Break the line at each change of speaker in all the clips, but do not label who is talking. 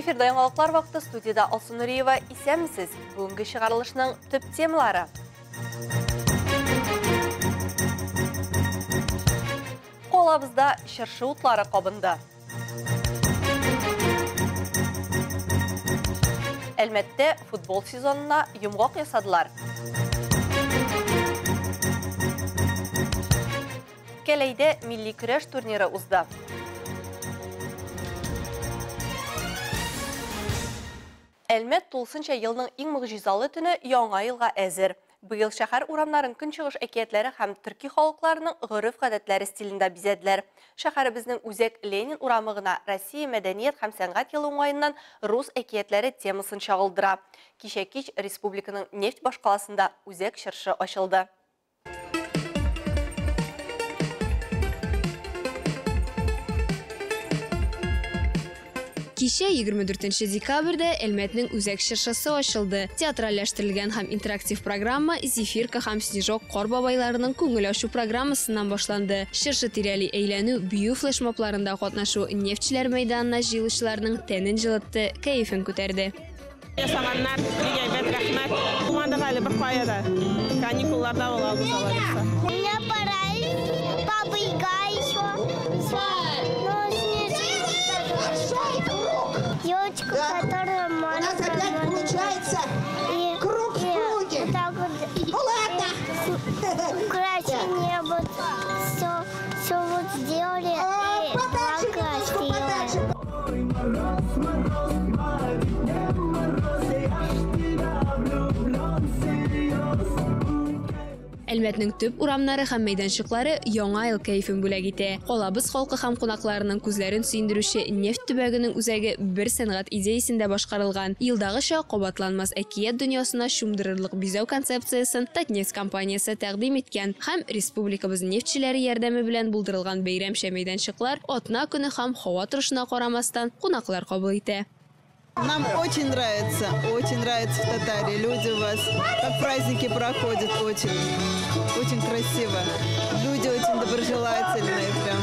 Эфирда яңалыклар вакыты, студияда Алсу Нуриева. Исәнмесез. Бүгенге чыгарылышның төп темалары. Калабызда чыршы утлары кабынды. Әлмәттә футбол сезонына йомгак ясадылар. Кәләйдә милли көрәш турниры узды. Әлмәт тулысынча елның иң могҗизалы төне Яңа елга әзер. Быел шәһәр урамнарын көнчыгыш әкиятләре һәм төрки халыкларының гореф-гадәтләре стилендә бизәделәр. Шәһәребезнең үзәк Ленин урамы гына Россия мәдәният һәм сәнгать елы уңаеннан рус әкиятләре темасын чагылдыра. Кичә кич республиканың нефть башкаласында үзәк чыршы ачылды.
Кичә 24 декабрьдә Әлмәтнең үзәк чыршысы ачылды. Театральләштерелгән һәм интерактив программа Зефирка һәм Снежок кар бабайларының күңел ачу программасыннан башланды. Чыршы тирәли әйләнү, бию флешмобларында катнашу нефтьчеләр мәйданына җыелучыларның тәнен җылытты, кәефен күтәрде.
Ясаганнар, бик әйбәт, рәхмәт. Булмадык әле бер кая да. Каникулларда булабыз алай булса.
Мне понравились Баба Яга еще. Елочка, которая
У нас опять получается круг в круге.
Вот так вот.
Ну ладно.
Украшение вот все вот сделали. И
Подальше немножко, подальше.
Әлмәтнең төп урамнары һәм мәйданчыклары яңа ел кәефен бүләк итә. Калабыз халкы һәм кунакларының күзләрен сөендерүче нефть төбәгенең үзәге бер сәнгать идеясендә башкарылган. Елдагыча кабатланмас әкият дөньясына чумдырырлык бизәү концепциясен Татнефть компаниясе тәкъдим иткән һәм республикабыз нефтьчеләре ярдәме белән булдырылган бәйрәмчә мәйданчыклар атна көне һәм һава торышына карамастан кунаклар кабул итә.
Нам очень нравится в Татарии. Люди у вас, как праздники проходят, очень, очень красиво. Люди очень доброжелательные, прям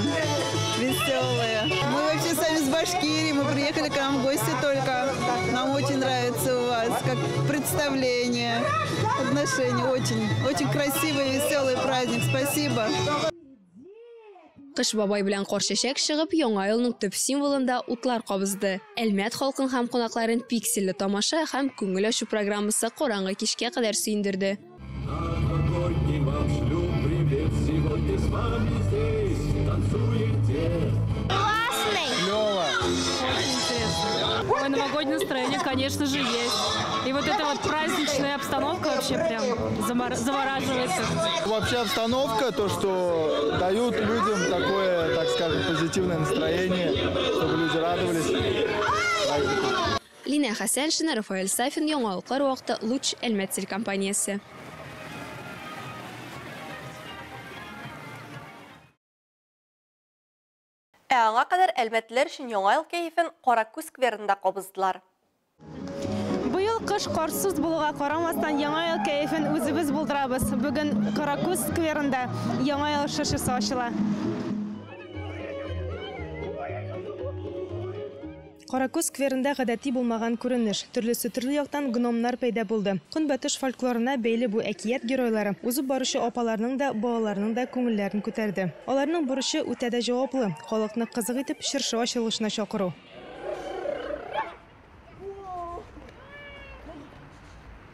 веселые. Мы вообще сами с Башкирии, мы приехали к нам в гости только. Нам очень нравится у вас, как представление, отношения. Очень, очень красивый, веселый праздник. Спасибо.
Кыш бабай белән кар чәчәк чыгып, яңа елның төп символында утлар кабызды. Әлмәт халкын һәм кунакларын пиксельле тамаша һәм күңел ачу программасы караңгы кичкә кадәр сөендерде.
Ой, новогоднее настроение, конечно же, есть. И вот эта вот праздничная обстановка вообще прям завораживает.
Вообще обстановка, то, что дают людям такое, так скажем, позитивное настроение, чтобы люди радовались празднику.
Лина Хәсәншина, Рафаэль Сафин, Яңалыклар вакыты, Луч, Әлмәт телекомпаниясе.
Ә аңа кадәр әлмәтлеләр өчен яңа ел кәефен Каракүз скверында кабыздылар.
Быел кыш карсыз булуга карамастан яңа ел кәефен үзебез булдырабыз. Бүген Каракүз скверында яңа ел чыршысы ачыла.
Каракүз скверында гадәти булмаган күренеш. Төрлесе төрле яктан гномнар пәйда булды. Көнбатыш фольклорына бәйле бу әкият геройлары узып баручы апаларның да, балаларның да күңелләрен күтәрде. Аларның бурычы үтә дә җаваплы. Халыкны кызык итеп чыршы ачылышына чакыру.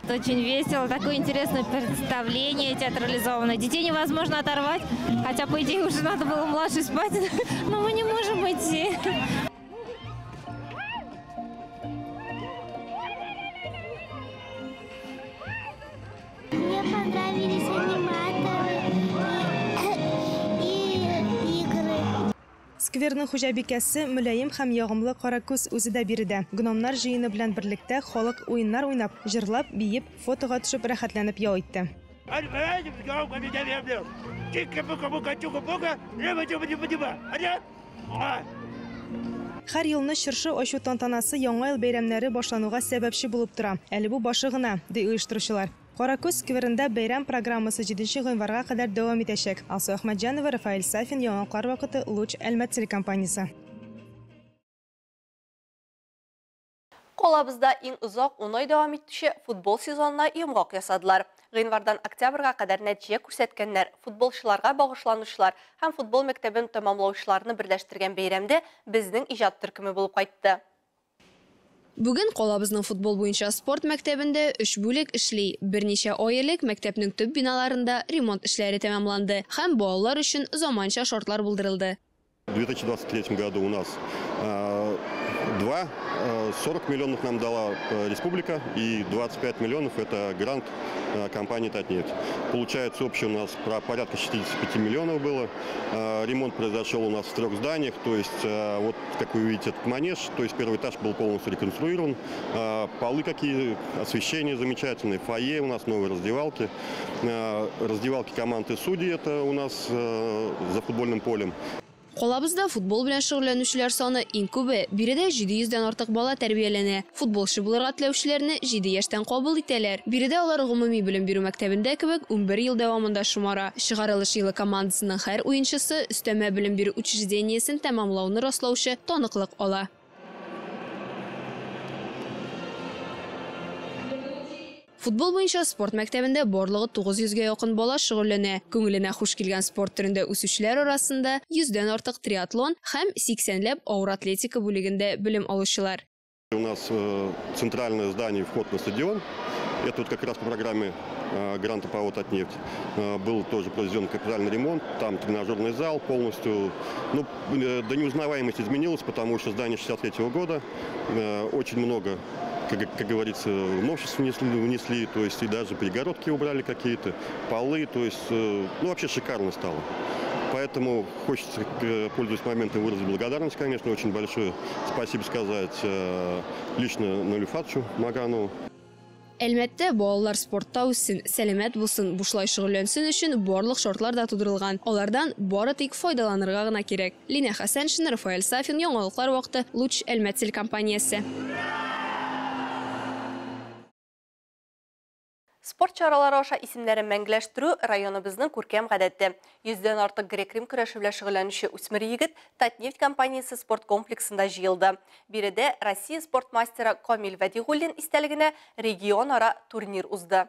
Очень весело, такое интересное представление театрализованное. Детей невозможно оторвать, хотя, по идее, уже надо было младше спать, но мы не можем уйти.
Мне понравились аниматоры и игры.
Скверның хуҗабикәсе мөлаем һәм ягымлы Каракүз үзе дә биредә. Гномнар җыены белән берлектә халык уеннар уйнап, җырлап, биеп, фотога төшеп рәхәтләнеп ял итте. Һәр елны чыршы ачу тантанасы яңа ел бәйрәмнәре башлануга сәбәпче булып тора. Әле бу башы гына, ди оештыручылар. Каракүз скверында бәйрәм программасы 7 гыйнварга кадәр дәвам итәчәк. Алсу Әхмәтҗанова, Рафаэль Сафин, Яңалыклар вакыты, Луч, Әлмәт телекомпаниясе.
калабызда иң озак 10 ай дәвам итүче футбол сезонына йомгак ясадылар. Гыйнвардан октябрьгә кадәр нәтиҗә күрсәткәннәр, футболчыларга багышланучылар һәм футбол мәктәбен тәмамлаучыларны берләштергән бәйрәмдә безнең иҗат төркеме булып кайтты.
Бүген калабызның футбол буенча спорт мәктәбендә 3 бүлек эшли. Берничә ай элек мәктәпнең төп биналарында ремонт эшләре тәмамланды һәм балалар өчен заманча шартлар булдырылды.
В 2023 году у нас 40 миллионов нам дала республика и 25 миллионов это грант компании «Татнефть». Получается, общий у нас порядка 65 миллионов было. Ремонт произошел у нас в 3 зданиях, то есть, вот как вы видите, этот манеж, то есть первый этаж был полностью реконструирован, полы какие, освещение замечательное, фойе у нас, новые раздевалки, раздевалки команд и судей это у нас за футбольным полем.
Калабызда футбол белән шөгыльләнүчеләр саны иң күбе. Биредә 700дән артык бала тәрбияләнә. Футболчы булырга теләүчеләрне 7 яшьтән кабул итәләр. Биредә алар гомуми белем бирү мәктәбендә кебек 11 ел дәвамында шомара. Чыгарылыш елы командасының һәр уенчысы өстәмә белем бирү учреждениесен тәмамлауны раслаучы таныклык ала. Футбол буенча спорт мәктәбендә барлыгы 900гә якын бала шөгыльләнә. Күңеленә хуш килгән спорт төрендә үсүчеләр арасында 100дән артык триатлон һәм 80ләп авыр атлетика бүлегендә белем алучылар.
У нас центральное здание, вход на стадион. Это вот как раз по программе гранта ПАО «Татнефть». Был тоже произведен капитальный ремонт, там тренажерный зал полностью. Ну, до неузнаваемости изменилось, потому что здание 63-го года, очень много, как говорится, новшеств внесли, то есть и даже перегородки убрали какие-то, полы, то есть, ну, вообще шикарно стало. Поэтому хочется, пользуясь моментом, выразить благодарность, конечно, очень большое спасибо сказать лично Наилю Фатовичу Маганову.
Әлмәттә балалар спортта үссен, сәламәт булсын, бушлай шөгыльләнсен өчен барлык шартлар да тудырылган. Алардан бары тик файдаланырга гына кирәк. Лина Хәсәншина, Рафаэль Сафин, Яңалыклар вакыты, Луч Әлмәт телекомпаниясе.
Спорт чаралары аша исемнәрен мәңгеләштерү районыбызның күркәм гадәте. 100дән артык грек-рим көрәше белән шөгыльләнүче үсмер егет Татнефть компаниясе спорт комплексында җыелды. Биредә Россия спорт мастеры Камил Вәдигуллин истәлегенә регионара турнир узды.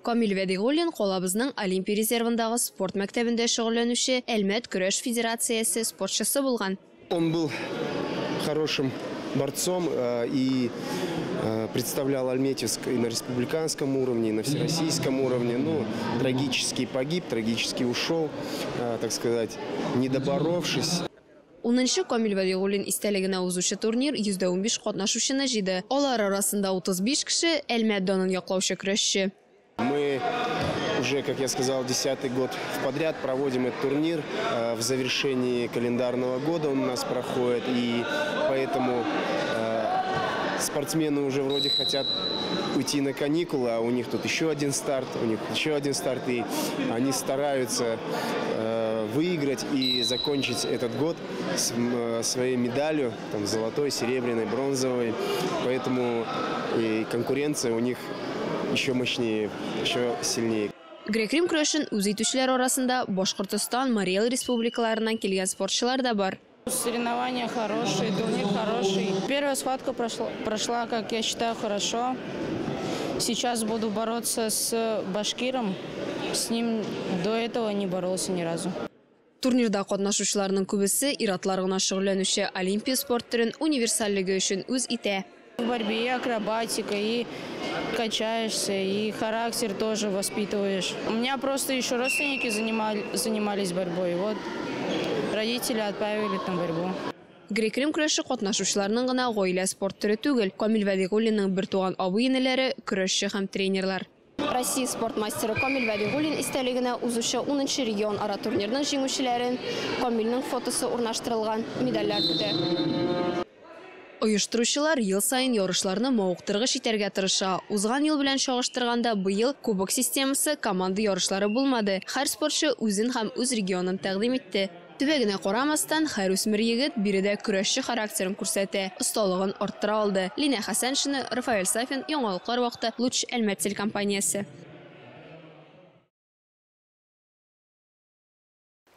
Камил Вәдигуллин калабызның Олимпия резервындагы спорт мәктәбендә шөгыльләнүче Әлмәт көрәш федерациясе спортчысы булган.
Он был хорошим борцом и представлял Альметьевск и на республиканском уровне, и на всероссийском уровне. Ну, трагически погиб, трагически ушел, так сказать, не доборовшись.
10-нчы Камил Вәдигуллин истәлегенә узучы турнир 115 катнашучыны җыйды. Алар арасында 35 кеше Әлмәт данын яклаучы көрәшче.
Мы уже, как я сказал, 10-й год подряд проводим этот турнир. В завершении календарного года он у нас проходит, и поэтому спортсмены уже вроде хотят уйти на каникулы, а у них тут еще один старт, у них еще один старт, и они стараются выиграть и закончить этот год с своей медалью, там, золотой, серебряной, бронзовой. Поэтому и конкуренция у них еще мощнее, еще сильнее.
Грек-рим көрәшен үз итүчеләр арасында Башкортостан, Марий Эл республикаларыннан килгән спортчылар да бар.
Соревнования хорошие, турнир хороший. Первая схватка прошла, как я считаю, хорошо. Сейчас буду бороться с башкиром. С ним до этого не боролся ни разу.
Турнирда катнашучыларның күбесе ир-атлар гына шөгыльләнүче Олимпия спорт төрен универсальлеге өчен үз итә.
В борьбе и акробатика, и качаешься, и характер тоже воспитываешь. У меня просто еще родственники занимались борьбой. Вот родители отправили там борьбу.
Грек-рим көрәше катнашучыларның гына гаилә спорт төре түгел. Камил Вәдигуллинның бертуган абый-энеләре көрәшче һәм тренерлар. Россия спорт мастеры Камил Вәдигуллин истәлегенә узучы 10-нчы регион ара турнирның җиңүчеләрен Камилнең фотосы урнаштырылган медальләр көтә. Оештыручылар ел саен ярышларны мавыктыргыч итәргә тырыша. Узган ел белән чагыштырганда быел кубок системасы команда ярышлары булмады. Һәр спортчы үзен һәм үз регионын тәкъдим итте. Төбәгенә карамастан, һәр үсмер егет биредә көрәшче характерын күрсәтә, осталыгын арттыра алды. Лина Хәсәншина, Рафаэль Сафин, Яңалыклар вакыты, Луч Әлмәт телекомпаниясе.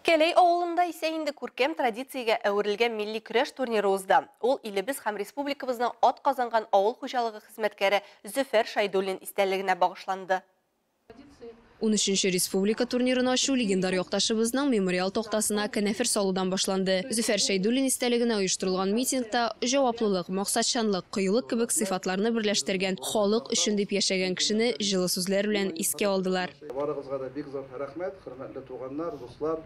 Кәләй авылында исә инде күркәм традициягә әверелгән милли көрәш турниры узды. Ул илебез һәм республикабызның ат казанган авыл хуҗалыгы хезмәткәре Зөфәр Шәйдуллин истәлегенә багышланды.
13нче республика турнирын ачу легендар якташыбызның мемориал тактасына канәфер салудан башланды. Зөфәр Шәйдуллин истәлегенә оештырылган митингта җаваплылык, максатчанлык, кыюлык кебек сыйфатларны берләштергән, халык өчен дип яшәгән кешене җылы сүзләр белән искә алдылар.
Барыгызга да бик зур рәхмәт, хөрмәтле туганнар, дуслар.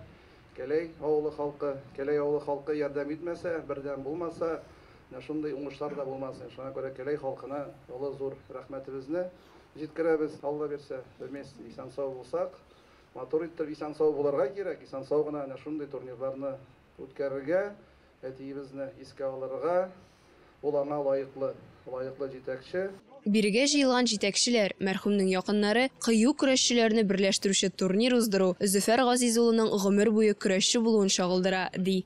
Кәләй авылы халкы, Кәләй авылы халкы ярдәм итмәсә, бердәм булмаса, менә шундый уңышлар да булмас. Шуңа күрә Кәләй халкына олы зур рәхмәтебезне җиткерәбез. Алла бирсә, вместе исән-сау булсак, матур итеп исән-сау булырга кирәк, исән-сау гына әнә шундый турнирларны үткәрергә, әтиебезне искә алырга, ул аңа лаеклы, лаеклы җитәкче.
Бирегә җыелган җитәкчеләр, мәрхүмнең якыннары кыю көрәшчеләрне берләштерүче турнир уздыру Зөфәр Газиз улының гомер буе көрәшче булуын чагылдыра, ди.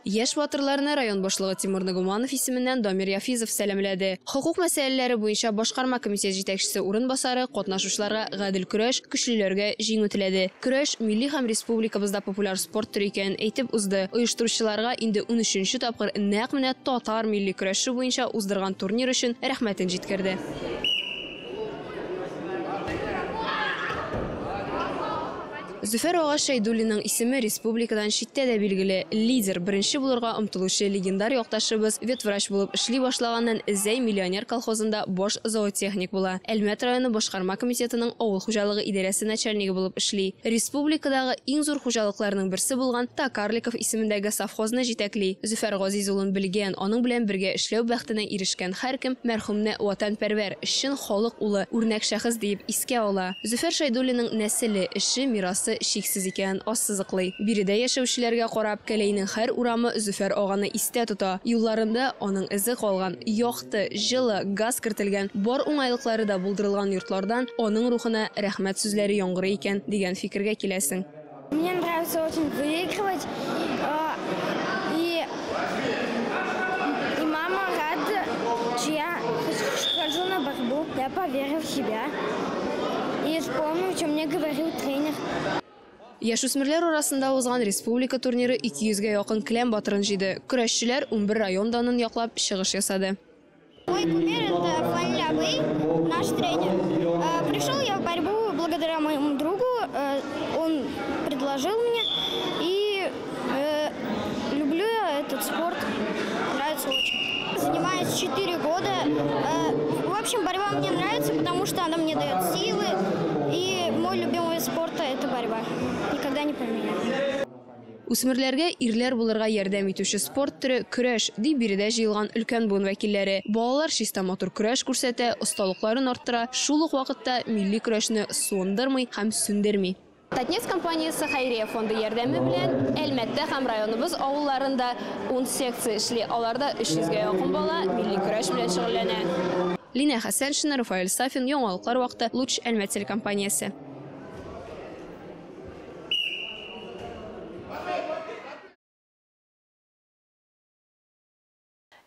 Яшь батырларны район башлыгы Тимур Нагуманов исеменнән Дамир Яфизов сәламләде. Хокук мәсьәләләре буенча башкарма комитет җитәкчесе урынбасары катнашучыларга гадел көрәш, көчлеләргә җиңү теләде. Көрәш милли һәм республикабызда популяр спорт төре икәнен әйтеп узды. Оештыручыларга инде 13нче тапкыр нәкъ менә татар милли көрәше буенча уздырган турнир өчен рәхмәтен җиткерде. Зөфәр ага Шәйдуллинның исеме республикадан читтә дә билгеле. Лидер, беренче булырга омтылучы легендар якташыбыз ветврач булып эшли башлаганнан Зәй миллионер колхозында баш зоотехник була. Әлмәт районы башкарма комитетының авыл хуҗалыгы идарәсе начальнигы булып эшли. Республикадагы иң зур хуҗалыкларның берсе булган Токарликов исемендәге совхозны җитәкли. Зөфәр Газиз улын белгән, аның белән бергә эшләү бәхетенә ирешкән һәркем мәрхүмне ватанпәрвәр, чын халык улы, үрнәк шәхес диеп искә ала. Зөфәр Шәйдуллинның нәселе, эше, мирасы чиксез икәнен ассызыклый. Биредә яшәүчеләргә карап, Кәләйнең һәр урамы Зөфәр аганы истә тота. Юлларында аның эзе калган, якты, җылы, газ кертелгән, бар уңайлыклары да булдырылган йортлардан аның рухына рәхмәт сүзләре яңгырый икән дигән фикергә киләсең.
Мне нравится очень выигрывать, и мама рада, что я хожу на борьбу, я поверил в себя и вспомнил, что мне говорил тренер.
Яшүсмерләр арасында узган республика турниры 200гә якын келәм батырын җыйды. Көрәшчеләр 11 район данын яклап чыгыш ясады.
Мой кумир это Фаниль абый, наш тренер. Пришел я в борьбу благодаря моему другу, он предложил мне, и люблю я этот спорт, нравится очень. Занимаюсь 4 года. В общем, борьба мне нравится, потому что она мне дает силы, и мой любимый спорт это борьба. Никогда не поменяю.
Үсмерләргә ирләр булырга ярдәм итүче спорт төре көрәш, ди биредә җыелган өлкән буын вәкилләре. Балалар чиста матур көрәш күрсәтә, осталыкларын арттыра, шул ук вакытта милли көрәшне суындырмый һәм сүндерми. Татнефть компаниясе Хәйрия фонды ярдәме белән Әлмәттә һәм районыбыз авылларында 10 секция эшли. Аларда 300гә якын бала милли көрәш белән шөгыльләнә. Лина Хәсәншина, Рафаэль Сафин, Яңалыклар вакыты, Луч Әлмәт телекомпаниясе.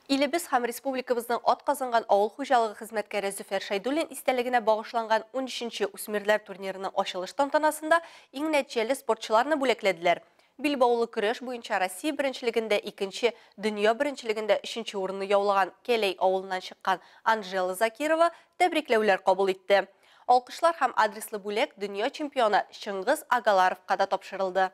Илебез һәм республикабызның ат казанган авыл хуҗалыгы хезмәткәре Зөфәр Шәйдуллин истәлегенә багышланган 13нче үсмерләр турнирының ачылыш тантанасында иң нәтиҗәле спортчыларны бүләкләделәр. Билбаулы көрәш буенча Россия беренчелегендә 2-нче, дөнья беренчелегендә 3нче урынны яулаган Кәләй авылыннан чыккан Анжела Закирова тәбрикләүләр кабул итте. Алкышлар һәм адреслы бүләк дөнья чемпионы Чыңгыз Агаларовка да тапшырылды.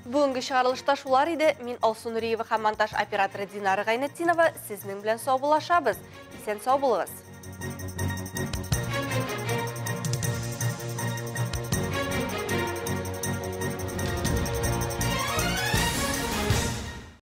Бүгенге чыгарылышта шулар иде. Мин Алсу Нуриева һәм монтаж операторы Динара Гайнетдинова сезнең белән саубуллашабыз. Исән сау булыгыз.